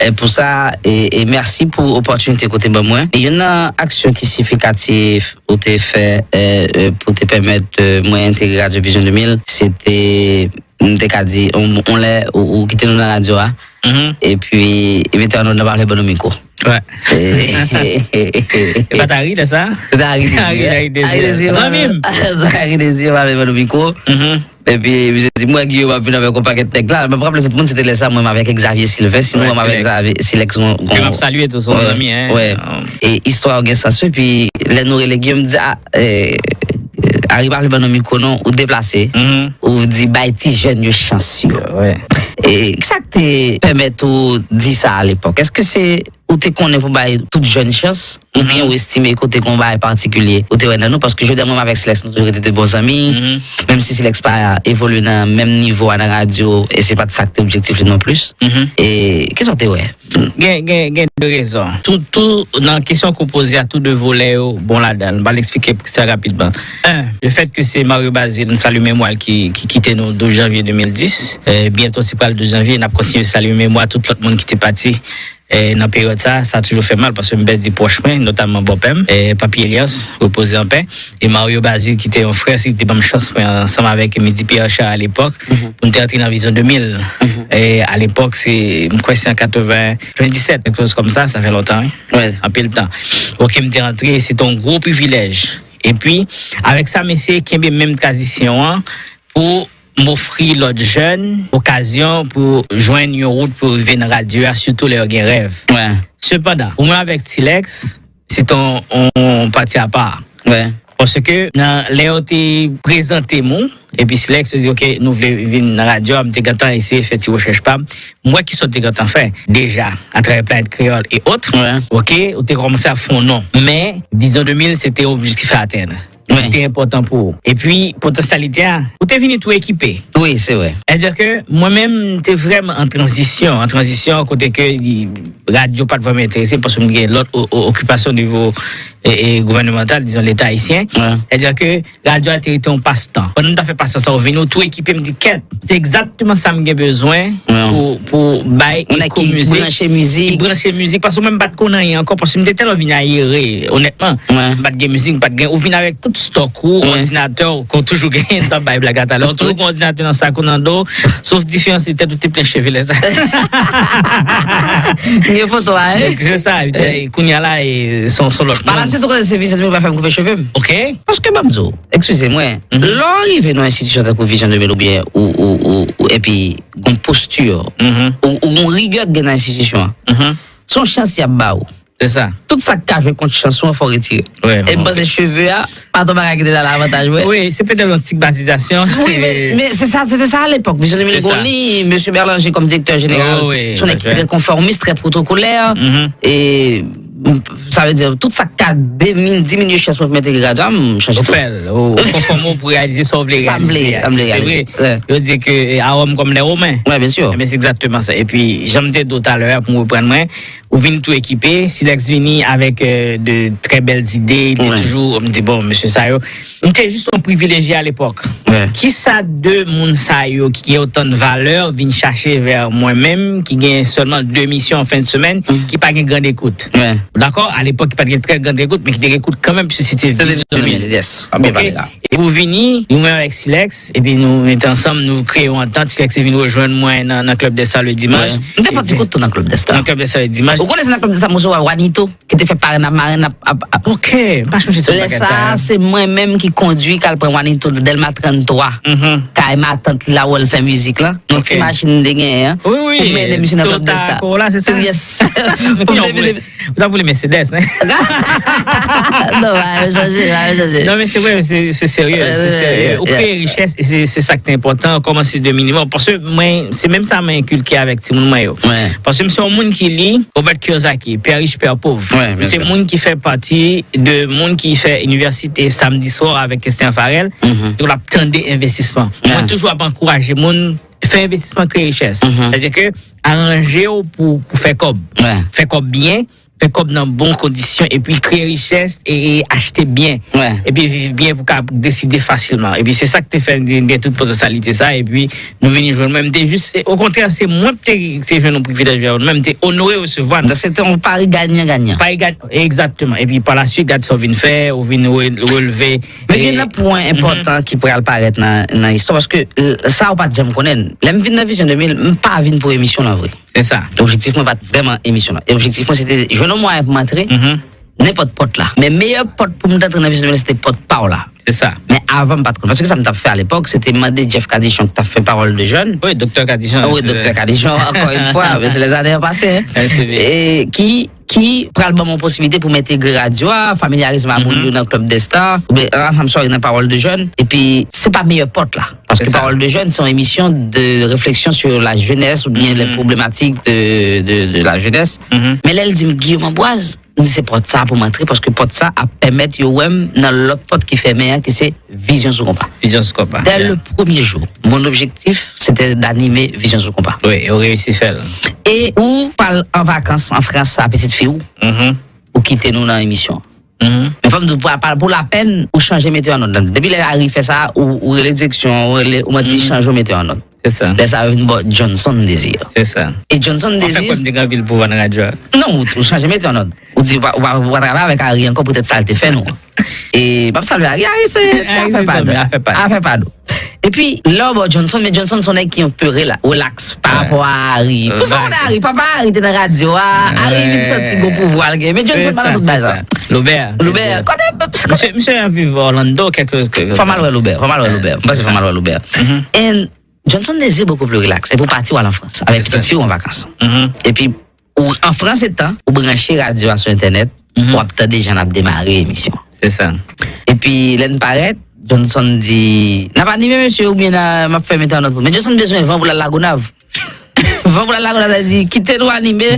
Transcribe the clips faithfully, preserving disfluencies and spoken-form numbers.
E pou sa, e, e mèsi pou opòtinite ke w te ban mwen. E youn nan aksyon ki siyifikatif ou te fè, e, e, pou te pèmèt, e, mwen entegre Radyo Vizyon de mil, se te, m te ka di, on, on lè ou, ou kite nou nan radyo a, epi, epi te annou nan pale ban nou mikwo. E pa t Ari lè sa a? Se te Ari Dezi. Ari Dezi. Zanmi m. Ari Dezi, pale ban nou mikwo. Epi, misye di, mwen, Guillaume ap vin avèk yon pakèt nèg la. Mwen raple tout moun, se te lè sa, mwen, m avèk Xavier Sylvain, si nou, mwen avèk Xavier, Silex, gon, gon. Ke m ap salye tou, se yon zanmi, hein. E istwa a gen sans, wi, epi lè nou rele Guillaume, m di, a, e, Ari, pale ban nou mikwo, non, ou deplase, ou di, bay ti jèn yo chans yo. E, kisa k te pèmèt ou di sa a lepòk? Èske se ou te konnen pou bay tout jèn chans, oubyen ou estime ke w te gon bagay patikilye ou te wè nan nou? Paske jodi a, mwen avèk Silex, nou toujou rete de bon zanmi, menm si Silex pa evolye nan menm nivo a nan radyo, e se pa t sa k te objektif li non plis. E kisa w te wè? Gen, gen, gen de rezon. Tou, tou, nan kesyon ke w poze a, tou de volè yo bon ladan l. M pral eksplike poukisa rapidman. En, le fèt ke se Mario Bazile, m salye memwa l, ki, ki kite nou douz janvye de mil dis. E, byento se pral douz janvye, n ap kontinye salye memwa tout lòt moun ki te pati. E, nan peryòd sa, sa toujou fè mal paske m pèdi pwòch mwen, notamman bòpè m, e, Papi Elias, repoze an pè, e Mario Bazile, ki te yon frè, se li ki te ban m chans mwen, ansanm avèk Midi Pierre Richard alepòk, pou m te antre nan Vizyon de mil. E, alepòk, se, m kwè se an katreven, katrevenndisèt, kèk choz kòmsa, sa fè lontan, wi. Anpil tan. Oke, m te antre, se te yon gwo privilèj. Epi, avèk sa, m eseye kenbe menm tradisyon an pou m ofri lòt jèn okazyon pou jwenn yon wout pou yo rive nan radyo a, sitou lè yo gen rèv. Sepandan, pou mwen avèk Silex, se te yon, yon pati apa. Paske nan lè yo te prezante m ou, epi Silex te di, oke, nou vle vin nan radyo a, m te gentan eseye fè ti rechèch pa m. M wè kisa w te gentan fè deja, atravè Planèt Kreyòl e ot. Oke, ou te kòmanse ap fè yon non. Men, Vizyon de mil, se te yon objektif a atenn. Li te enpòtan pou ou. Epi, potansyalite a, ou te vini tou ekipe. Wi, se vre. Sètadi ke mwen menm, m te vrèman an tranzisyon. An tranzisyon, kote ke li, radyo pa t vrèman enterese m, paske m gen lòt o- o- okipasyon nivo e, e, gouvènemantal, dizon, Leta ayisyen. Sètadi ke radyo a te rete yon pastan. Pandan m t ap fè pastan sa, ou vini, ou tou ekipe, m di, kèt, se egzakteman sa m gen bezwen pou, pou bay eko mizik. Branche mizik. Branche mizik, paske mwen, m pa t konn anyen ankò, paske m te tèlman vin ayere, onètman. M pa t gen mizik, m pa t gen, ou vin avèk tout stòk ou, òdinatè w, ke w toujou genyen, m t ap bay blag la talè. Ou toujou gen òdinatè nan sak ou, nan do w, sof diferans se tèt ou te plen cheve lè sa. Gen foto a, hein? Se sa, e, kounye a la, e, se yon, se yon lòt moun. Palasyet, ou konnen se Vizyon de mil pa fè m koupe cheve m. Oke. Paske, ban m di w, eskize mwen, lè w rive nan enstitisyon tankou Vizyon de mil oubyen ou, ou, ou, ou, epi gon posti, ou, ou gon rigè k gen nan enstitisyon an, se yon chans y ap ba ou. Se sa. Tout sa k ka jwe kont chans ou an, fò w retire. E m panse cheve a, pa t yon bagay ki te nan avantaj mwen. Wi, se petèt yon stigmatizasyon. Wi, men, men se sa, se te sa alepòk. Vizyon de mil gon li, mesye Berlanger kòm direktè jeneral, se yon nèg ki trè konfòmis, trè pwotokolè. E, sa vle di, tout sa k ka diminye, diminye chans mwen pou m entegre radyo a, m chanje tout. Ou fè l, ou, ou konfòme w pou reyalize sa w vle reyalize a. Se vre, yo di ke, e, à Rome comme les Romains. Wi, byen si. Men se egzakteman sa. Epi, jan m te di w talè a, pou m reprann mwen, ou vin tou ekipe. Silex vini avèk, euh, de trè bèl zide. Li te toujou, m di, bon, mesye sa yo. M te jis yon privilejye alepòk. Kisa de moun sa yo ki gen otan de valè vin chache vè mwen menm, ki gen sèlman de misyon an fen de semèn, ki pa gen grand écoute? Dakò? Alepòk, ki pa t gen trè grand écoute, men ki te gen écoute kanmenm, piske se te Vizyon de mil. Oke? E pou vini, nou menm avèk Silex, epi nou mete ansanm, nou kreye yon antant. Silex te vin rejwenn mwen nan, nan Club des Stars le dimanche. M te fè yon ti kout tou nan Club des Stars. Nan Club des Stars le dimanche. Ou konnen se nan Club des Stars m resevwa Wanito, ki te fè parenn ak marenn ap, ap, ap. Oke, m pa chonje tout bagay sa. Lè sa a, se mwen menm ki kondwi k al pran Wanito nan Dèlma tranntwa. Kay matant li la, wè l fè mizik lan. Yon ti machin m te genyen an. Wi, wi. Pou m mennen misye nan Club des Stars. Toyota Corolla, se sa? Yes. Pou m te vini. Ou ta vle Mercedes, hein? Non, pa chanje, pa chanje. Non, men se vre, se, se serye, se serye. Ou kreye richès, e se, se sa ki te enpòtan, kòmanse de minimòm. Paske mwen, se menm sa mwen enkilke avèk timoun mwen yo. Paske m se yon moun ki li, Robert Kiyosaki, Père riche, père pauvre. M se moun ki fè pati de moun ki fè inivèsite samdi swa avèk Christian Farel, e w ap tande envestisman. Mwen toujou ap ankouraje moun fè envestisman, kreye richès. Sètadi ke aranje w pou, pou fè kòb. Fè kòb byen, fè kòb nan bon kondisyon, epi kreye richès e, e achte byen. Epi viv byen pou ka deside fasilman. Epi se sa k te fè m gen tout potansyalite sa, epi nou vini jwenn mwen. M te jis, okontrè, se mwen k te, te jwenn yon privilèj, mwen menm te onore resevwa nou. Donk se te yon pari ganyan ganyan. Pari ganyan, egzakteman. Epi pa la swit, gad sa w vin fè, ou vin re- releve. Men gen yon pwen enpòtan ki pral parèt nan, nan istwa, paske sa ou pa t janm konnen. Lè m vin nan Vizyon de mil, m pa vin pou emisyon lan vre. Se sa. Objektif mwen pa t vrèman emisyon lan. Objektif mwen se te jwenn yon mwayen pou m antre nenpòt pòt la. Men meyè pòt pou m t antre nan Vizyon de mil, se te pòt pa w la. Se sa. Men avan m pa t konn. Paske sa m t ap fè alepòk, se te mande Jeff Cadichon ki t ap fè Pawòl de Jèn. Wi, Doktè Cadichon. Wi, Doktè Cadichon, encore une fois, mais c'est les années passées, hein. E ki ki pral ban mwen posiblite pou m entegre radyo a, familyarize m a moun yo nan Club des Stars, oubyen, ah, I'm sorry, nan Pawòl de Jèn. Epi se pa meyè pòt la. Paske Pawòl de Jèn se yon emisyon de réflexion sur la jeunesse oubyen les problématiques de, de, de la jeunesse. Men lè l di m Guillaume Ambroise, m di se pòt sa pou m antre, paske pòt sa ap pèmèt yo wè m nan lòt pòt ki fèmen an, ki se Vizyon sou Konpa. Vizyon sou Konpa. Dès le premier jour, mon objectif, c'était d'animer Vizyon sou Konpa. Wi, ou reyisi fè l. E ou pral an vakans an Frans a pitit fi w, ou kite nou nan emisyon. Men fò m di w, pou, pou lapèn, ou chanje metè an nòt lan. Depi lè Harry fè sa, ou, ou rele direksyon, ou rele, ou mande chanje metè an nòt. Se sa. Lè sa yo vin ba w Johnson Désir. Se sa. E Johnson Désir. An fèt, m te gen anpil pouvwa nan radyo a. Non, ou, ou chanje metè an nòt. Ou di, ou pa, ou pa, ou pa travay avèk Harry ankò, poutèt sa l te fè nou. E m ap salye Harry, Harry se, se afè pa nou. Afè pa nou. Epi, lè w ba w Johnson, men Johnson se yon nèg ki yon pe rela-, relax pa rapò a Harry. Pou sa w konnen Harry, papa Harry te nan radyo a, Harry vin santi gwo pouvwa l gen. Men Johnson pa nan tout bagay sa. Loubert. Loubert, kote, kote. Misye, misye ap viv Orlando, kèk, kèk. Fò m al wè Loubert, fò m al wè Loubert. M panse fò m al wè Loubert. And Johnson Désir beaucoup plus relax. Epi w pati w al an Frans, avèk pitit fi w an vakans. Epi, ou an Frans etan, ou branche radyo a sou entènèt, w ap tande jan n ap demare emisyon. Se sa. Epi, lè n parèt, Johnson di, n ap anime, mesye, oubyen n a, m ap fè metè an nòt pou. Men Johnson bezwen van pou l al Lagonav. Van pou l al Lagonav, sa di, kite nou anime,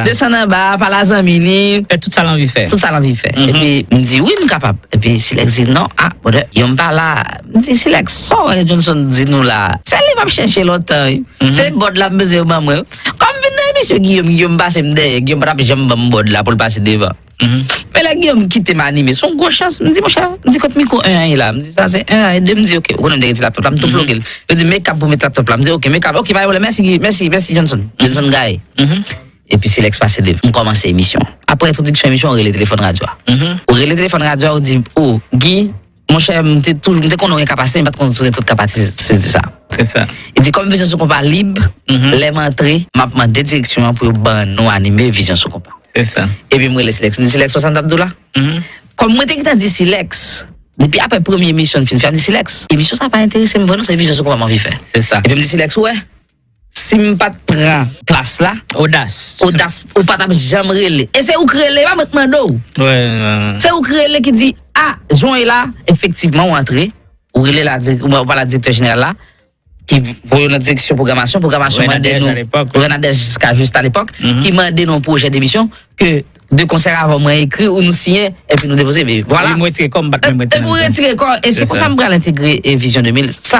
desann anba, pale a zanmi li. Fè tout sa l anvi fè. Tout sa l anvi fè. Epi, m di, wi, m kapab. Epi Silex di non, ah, brother, Guillaume pa la. M di, Silex, sa w wè Johnson di nou la? Se li m ap chèche lontan, wi. Se bòd la m bezwen yo ban mwen. Kòm m vin nan emisyon Guillaume, Guillaume pase m dèyè, Guillaume pa t ap janm ban m bòd la pou l pase devan. Men lè Guillaume kite m anime, se yon gwo chans. M di, monchè, m di, kot mikwo en an ye la? M di, sa se en an ye de. M di, ok, ou konnen m te rete laptop la, m tou ploge l. Yo di, men kab pou met laptop la. M di, ok, men kab, ok, pa gen pwoblèm, mèsi, Guy, mèsi, mèsi, Johnson. Johnson gaye. Epi Silex pase devan, m kòmanse emisyon. Apre entwodiksyon emisyon, ou rele telefòn radyo a. Ou rele telefòn radyo a, ou di, o, Guy, monchè, m te toujou, m te konnen w gen kapasite, men m pa t konn si w gen tout kapasite sa. Se sa. Li di, kòm Vizyon sou Konpa lib, lè m antre, m ap mande direksyon an pou yo ban nou anime Vizyon sou Konpa. Se sa. Epi m rele Silex, m di, Silex, wè sa m t ap di w la? Kòm mwen te gentan di Silex, depi apre premye emisyon n fin fè, m di, Silex, emisyon sa pa enterese m vre non, se Vizyon sou Konpa m anvi fè. Se sa. Epi m di, Silex, ou wè, si m pa t pran plas la, odas, odas, ou pa t ap janm rele. E se ou k rele, pa mwen k mande w. Se ou k rele ki di, a, jan w ye la, efektivman, ou antre, ou rele la, ou pale a direktè jeneral la, ki voye w nan direksyon pwogramasyon, pwogramasyon mande nou, Renadèj ka jis alepòk, ki mande nou yon pwojè demisyon, ke de konsè avan mwen ekri ou nou siyen, epi nou depoze, men vwala. Epi mwen retire kò, m pa t menm rete nan. Epi ou retire kò, e se konsa m pral entegre, e, Vizyon de mil. Sa,